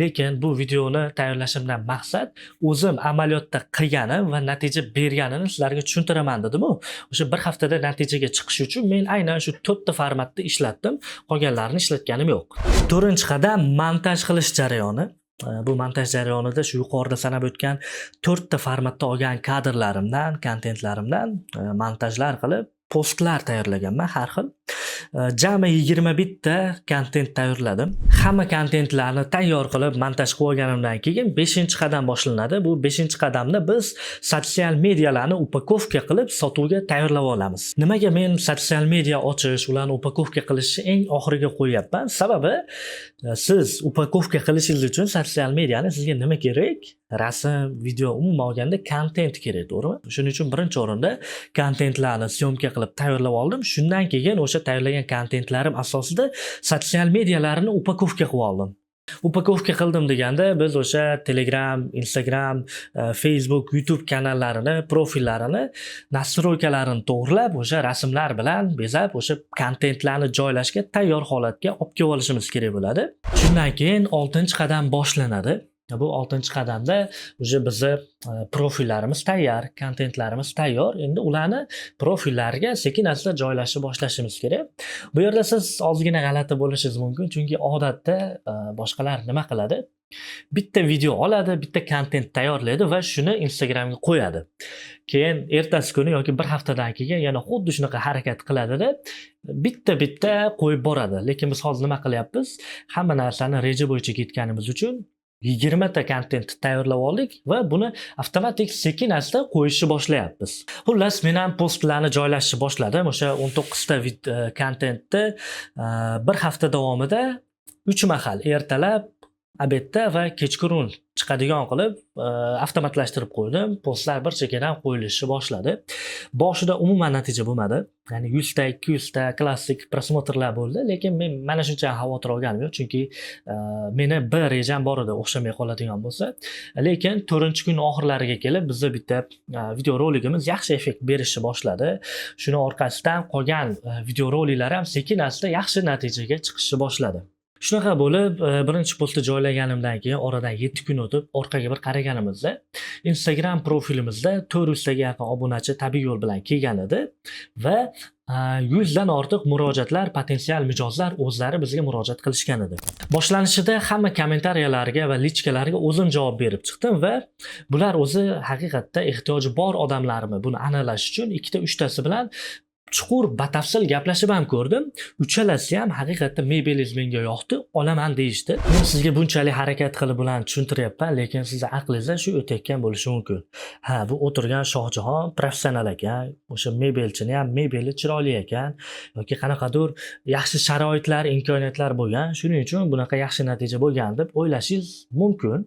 Lekin bu videoni tayyorlashimdan maqsad o'zim amaliyotda qilganim va natija berganini sizlarga tushuntiraman dedim-u. O'sha bir haftada natijaga chiqish uchun men aynan shu to'rtta formatni ishlatdim, qolganlarini ishlatganim yo'q. To'rtinchi qadam montaj qilish jarayoni. Bu montaj jarayonida shu yuqorida sanab o'tgan to'rtta formatda olgan kadrlarimdan, kontentlarimdan montajlar qilib, postlar tayyorlaganman har xil. Jami 21 ta kontent tayyorladim. Hamma kontentlarni tayyor qilib, montaj qilib olganimdan keyin beshinchi qadam boshlanadi. Bu beshinchi qadamda biz sotsial medialarni упаковка qilib, sotuvga tayyorlab olamiz. Nimaga men sotsial media ochish, ularni упаковка qilishni eng oxiriga qo'yyapman? Sababi siz упаковка qilishingiz uchun sotsial mediani sizga nima kerak? Rasm, video, umuman olganda kontent kerak, to'g'rimi? Shuning uchun birinchi o'rinda kontentlarni съёмка qilib tayyorlab oldim. Shundan keyin o'sha tayyorlagan kontentlarim asosida sotsial medialarni упаковка qilib oldim. Упаковка qildim deganda biz o'sha Telegram, Instagram, Facebook, YouTube kanallarini, profillarini, настройка larini to'g'irlab, o'sha rasmlar bilan bezab, o'sha kontentlarni joylashga tayyor holatga olib kelib olishimiz kerak bo'ladi. Shundan keyin oltinchi qadam boshlanadi. Bu oltinchi qadamda уже bizni profillarimiz tayyor, kontentlarimiz tayyor. Endi ularni profillarga sekin asta joylashni boshlashimiz kerak. Bu yerda siz ozgina g'alati bo'lishingiz mumkin, chunki odatda boshqalar nima qiladi? Bitta video oladi, bitta kontent tayyorlaydi va shuni Instagramga qo'yadi. Keyin ertasi kuni yoki bir haftadan keyin yana xuddi shunaqa harakat qiladida, bitta bitta qo'yib boradi. Lekin biz hozir nima qilyapmiz? Hamma narsani reja bo'yicha ketganimiz uchun 20 ta kontent tayyorlab oldik va buni avtomatik sekin asta qo'yishni boshlayapmiz. Xullas, men ham postlarni joylashni boshladim. O'sha 19 ta kontentni bir hafta davomida 3 mahal, ertalab, обед da va kechqurun chiqadigan qilib avtomatlashtirib qo'ydim. Postlar bir chekkadan qo'yilishni boshladi. Boshida umuman natija bo'lmadi. Ya'ni 100 ta, 200 ta klassik просмотр lar bo'ldi, lekin men mana shuncha xavotir olganim yo'q, chunki meni bir rejam bor edi, o'xshamay qoladigan bo'lsa. Lekin 4-kun oxirlariga kelib bizni bitta videoroligimiz yaxshi effekt berishni boshladi. Shuni orqasidan qolgan videoroliklar ham sekin asta yaxshi natijaga chiqishni boshladi. Shunaqa bo'lib, birinchi postni joylaganimdan keyin oradan 7 kun o'tib, orqaga bir qaraganimizda Instagram profilimizda 400 taga yaqin obunachi tabiiy yo'l bilan kelgan edi va 100 dan ortiq murojaatlar, potensial mijozlar o'zlari bizga murojaat qilishgan edi. Boshlanishida hamma kommentariyalarga va личка larga o'zim javob berib chiqdim va bular o'zi haqiqatda ehtiyoji bor odamlarmi, buni aniqlash uchun ikkita uchtasi bilan chuqur batafsil gaplashib ham ko'rdim. Uchalasi ham haqiqatda mebelingiz menga yoqdi, olaman deyishdi. Men sizga bunchalik harakat qilib bularni tushuntiryapman, lekin sizni aqlingizda shu o'tayotgan bo'lishi mumkin. Ha, bu o'tirgan Shohjahon professional ekan, o'sha mebelchini ham mebeli chiroyli ekan yoki qanaqadir yaxshi sharoitlar, imkoniyatlar bo'lgan, shuning uchun bunaqa yaxshi natija bo'lgan deb o'ylashingiz mumkin.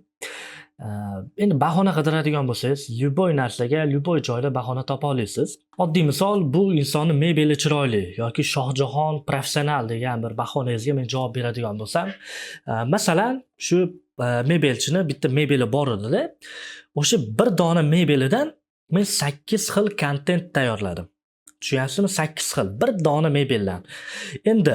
Endi bahona qidiradigan bo'lsangiz, любой narsaga, любой joyda bahona topa olasiz. Oddiy misol, bu insonni mebeli chiroyli yoki Shohjahon professional degan bir bahonangizga men javob beradigan bo'lsam, masalan, shu mebelchini bitta mebeli bor edida, o'sha bir dona mebelidan men 8 xil kontent tayyorladim. Tushunyapsizmi? 8 xil bir dona mebeldan. Endi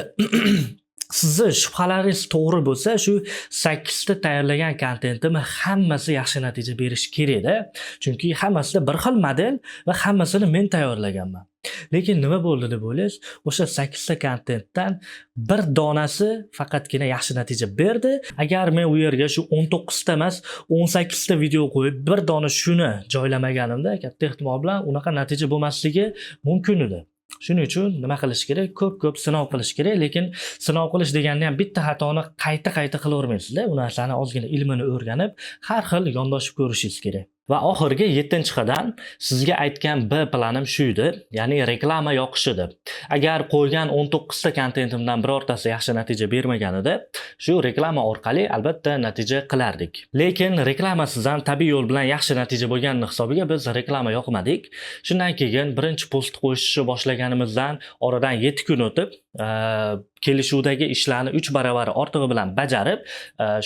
sizni shubhalaringiz to'g'ri bo'lsa, shu 8 ta tayyorlagan kontentim hammasi yaxshi natija berishi kerakda. Chunki hammasida bir xil model va hammasini men tayyorlaganman. Lekin nima bo'ldi deb o'ylaysiz? O'sha 8 ta kontentdan bir donasi faqatgina yaxshi natija berdi. Agar men u yerga shu 19 ta emas, 18 ta video qo'yib, bir dona shuni joylamaganimda, katta ehtimol bilan unaqa natija bo'lmasligi mumkin edi. Shuning uchun nima qilish kerak? Ko'p-ko'p sinov qilish kerak, lekin sinov qilish deganda ham bitta xatoni qayta-qayta qilavermaysizda. U narsani ozgina ilmini o'rganib, har xil yondoshib ko'rishingiz kerak. Va oxirgi 7-qadam, sizga aytgan B planim shu edi, ya'ni reklama yoqish edi. Agar qo'ygan 19 ta kontentimdan birortasi yaxshi natija bermaganida, shu reklama orqali albatta natija qilardik. Lekin reklamasiz ham tabiiy yo'l bilan yaxshi natija bo'lganini hisobiga biz reklama yoqmadik. Shundan keyin birinchi post qo'yishni boshlaganimizdan oradan 7 kun o'tib, kelishuvdagi ishlarni 3 baravar ortig'i bilan bajarib,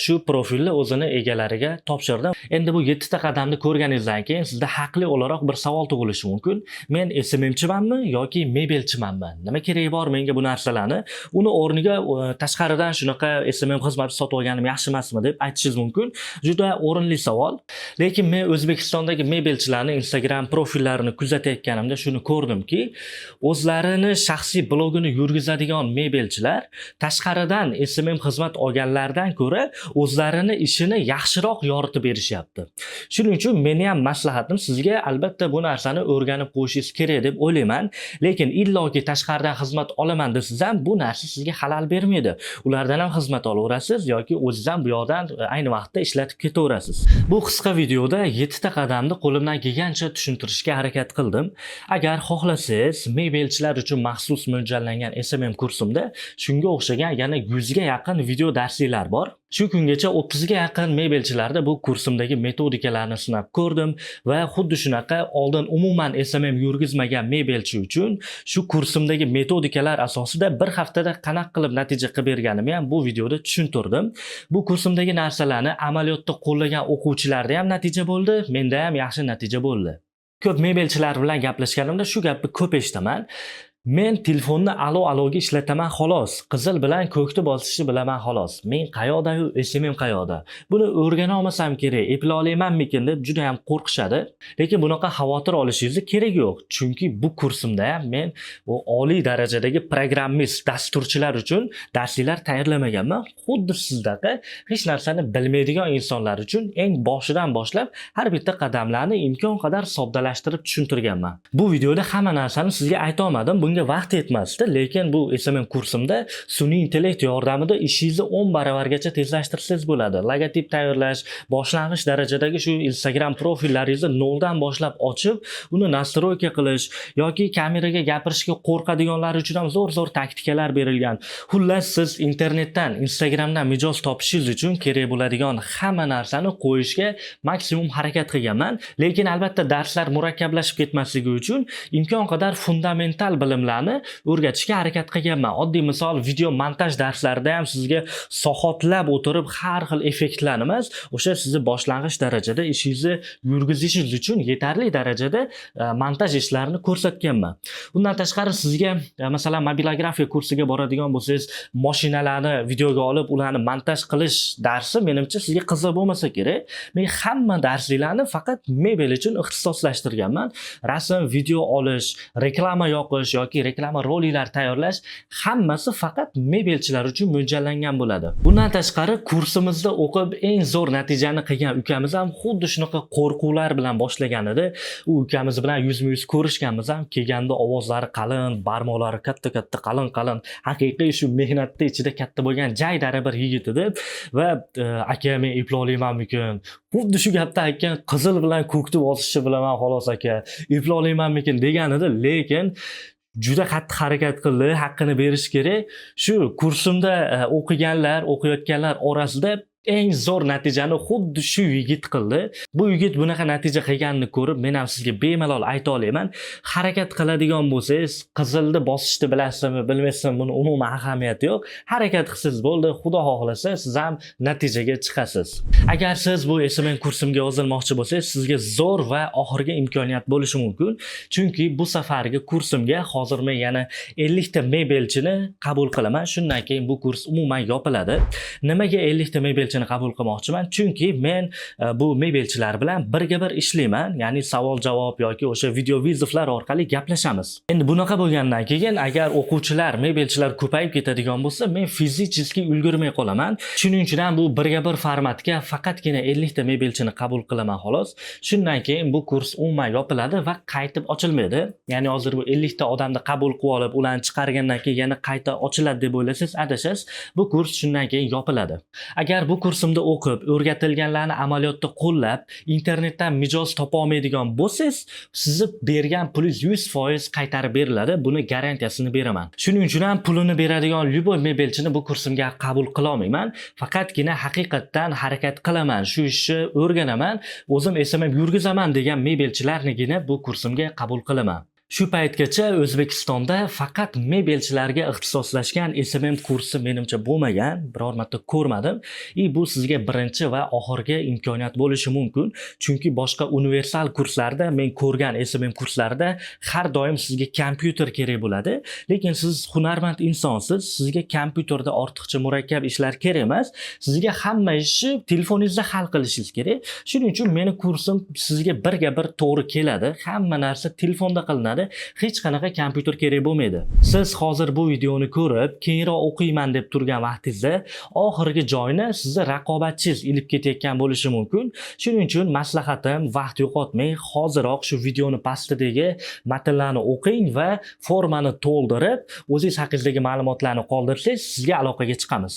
shu profilni o'zini egalariga topshirdim. Endi bu 7 ta qadamni ko'rganingizdan keyin sizda haqli o'laroq bir savol tug'ilishi mumkin. Men SMMchimanmi yoki mebelchimanmi? Nima keragi bor menga bu narsalarni? Uni o'rniga tashqaridan shunaqa SMM xizmati sotib olganim yaxshi emasmi deb aytishingiz mumkin. Juda o'rinli savol. Lekin men O'zbekistondagi mebelchilarni Instagram profillarini kuzatayotganimda shuni ko'rdimki, o'zlarini shaxsiy blogini yurgizadigan mebelchilar tashqaridan SMM xizmat olganlardan ko'ra o'zlarini ishini yaxshiroq yoritib berishyapti. Shuning uchun meni ham maslahatim sizga, albatta bu narsani o'rganib qo'yishingiz kerak deb o'ylayman. Lekin illoki tashqaridan xizmat olaman desangiz ham bu narsa sizga xalal bermaydi. Ulardan ham xizmat olaverasiz yoki o'zingiz ham bu yoqdan ayni vaqtda ishlatib ketaverasiz. Bu qisqa videoda 7 ta qadamni qo'limdan kelgancha tushuntirishga harakat qildim. Agar xohlasangiz, mebelchilar uchun maxsus mo'ljallangan SMM kursimda Shunga o'xshagan yana 100 ga yaqin video darsliklar bor. Shu kungacha 30 ga yaqin mebelchilarda bu kursimdagi metodikalarni sinab ko'rdim va xuddi shunaqa oldin umuman SMM yurgizmagan mebelchi uchun shu kursimdagi metodikalar asosida bir haftada qanaqa qilib natija qilib berganimni ham bu videoda tushuntirdim. Bu kursimdagi narsalarni amaliyotda qo'llagan o'quvchilarda ham natija bo'ldi, menda ham yaxshi natija bo'ldi. Ko'p mebelchilar bilan gaplashganimda shu gapni ko'p eshitaman: "Men telefonni alo aloga ishlataman, xolos. Qizil bilan ko'kni bosishni bilaman, xolos. Men qayoqda-yu, SMM qayoqda? Buni o'rgana olmasam kerak, eplay olmaymanmikin?" deb juda ham qo'rqishadi. Lekin bunaqa xavotir olishingizni keragi yo'q, chunki bu kursimda ham men bu oliy darajadagi programmist, dasturchilar uchun darsliklar tayyorlamaganman. Xuddi sizdaqa hech narsani bilmaydigan insonlar uchun eng boshidan boshlab har bitta qadamlarni imkon qadar soddalashtirib tushuntirganman. Bu videoda hamma narsani sizga ayta olmadim, bunga vaqt yetmasdi, lekin bu SMM kursimda sun'iy intellekt yordamida ishingizni 10 baravargacha tezlashtirsangiz bo'ladi. Logotip tayyorlash, boshlang'ich darajadagi shu Instagram profillaringizni noldan boshlab ochib, uni настройка qilish yoki kameraga gapirishga qo'rqadiganlar uchun ham zo'r zo'r taktikalar berilgan. Xullas, siz internetdan, Instagramdan mijoz topishingiz uchun kerak bo'ladigan hamma narsani qo'yishga maksimum harakat qilganman. Lekin albatta darslar murakkablashib ketmasligi uchun imkon qadar fundamental bilimlarni o'rgatishga harakat qilganman. Oddiy misol, video montaj darslarida ham sizga soatlab o'tirib har xil effektlarni emas, o'sha sizni boshlang'ich darajada ishingizni yurgizishingiz uchun yetarli darajada montaj ishlarini ko'rsatganman. Undan tashqari sizga masalan, mobilografiya kursiga boradigan bo'lsangiz, mashinalarni videoga olib, ularni montaj qilish darsi menimcha sizga qiziq bo'lmasa kerak. Men hamma darsliklarni faqat mebel uchun ixtisoslashtirganman. Rasm, video olish, reklama yoqish yoki reklama roliklar tayyorlash, hammasi faqat mebelchilar uchun mo'ljallangan bo'ladi. Bundan tashqari, kursimizda o'qib eng zo'r natijani qilgan ukamiz ham xuddi shunaqa qo'rquvlar bilan boshlagan edi. U ukamiz bilan yuzma yuz ko'rishganmiz ham, kelganda ovozlari qalin, barmoqlari katta katta, qalin qalin, haqiqiy shu mehnatni ichida katta bo'lgan jaydari bir yigit edi va "Aka, men eplolmaymanmikin?" xuddi shu gapni aytgan, "Qizil bilan ko'kni bosishni bilaman, xolos, aka, eplolmaymanmikin?" degan edi. Lekin juda qattiq harakat qildi, haqqini berish kerak. Shu kursimda o'qiganlar, o'qiyotganlar orasida eng zo'r natijani xuddi shu yigit qildi. Bu yigit bunaqa natija qilganini ko'rib, men ham sizga bemalol ayta olaman: harakat qiladigan bo'lsangiz, qizilni bosishni bilasizmi, bilmaysizmi, buni umuman ahamiyati yo'q, harakat qilsangiz bo'ldi, xudo xohlasa, siz ham natijaga chiqasiz. Agar siz bu SMM kursimga yozilmoqchi bo'lsangiz, sizga zo'r va oxirgi imkoniyat bo'lishi mumkin, chunki bu safargi kursimga hozir men yana 50 ta mebelchini qabul qilaman. Shundan keyin bu kurs umuman yopiladi. Nimaga 50 ta mebelchini qabul qilmoqchiman? Chunki men bu mebelchilar bilan birga bir ishlayman, ya'ni savol javob yoki o'sha video вызов lar orqali gaplashamiz. Endi bunaqa bo'lgandan keyin, agar o'quvchilar, mebelchilar ko'payib ketadigan bo'lsa, men физически ulgurmay qolaman. Shuning uchun ham bu birga bir formatga faqatgina 50 ta mebelchini qabul qilaman, xolos. Shundan keyin bu kurs umuman yopiladi va qaytib ochilmaydi. Ya'ni hozir bu 50 ta odamni qabul qilib olib, ularni chiqargandan keyin yana qayta ochiladi deb o'ylasangiz, adashasiz. Bu kurs shundan keyin yopiladi. Agar bu kursimda o'qib, o'rgatilganlarni amaliyotda qo'llab, internetdan mijoz topa olmaydigan bo'lsangiz, sizni bergan pulingiz 100% qaytarib beriladi. Buni garantiyasini beraman. Shuning uchun ham pulini beradigan любой mebelchini bu kursimga qabul qila olmayman. Faqatgina haqiqatdan harakat qilaman, shu ishni o'rganaman, o'zim SMM yurgizaman degan mebelchilarnigina bu kursimga qabul qilaman. Shu paytgacha O'zbekistonda faqat mebelchilarga ixtisoslashgan SMM kursi menimcha bo'lmagan, biror marta ko'rmadim. И bu sizga birinchi va oxirgi imkoniyat bo'lishi mumkin. Chunki boshqa universal kurslarda, men ko'rgan SMM kurslarida har doim sizga kompyuter kerak bo'ladi. Lekin siz hunarmand insonsiz, sizga kompyuterda ortiqcha murakkab ishlar kerak emas. Sizga hamma ishni telefoningizda hal qilishingiz kerak. Shuning uchun meni kursim sizga birga bir to'g'ri keladi. Hamma narsa telefonda qilinadi. Hech qanaqa kompyuter kerak bo'lmaydi. Siz hozir bu videoni ko'rib, keyinroq o'qiyman deb turgan vaqtingizda oxirgi joyni sizni raqobatchingiz ilib ketayotgan bo'lishi mumkin. Shuning uchun maslahatim, vaqt yo'qotmang, hoziroq shu videoni pastidagi matnlarni o'qing va formani to'ldirib, o'zingiz haqingizdagi ma'lumotlarni qoldirsangiz, sizga aloqaga chiqamiz.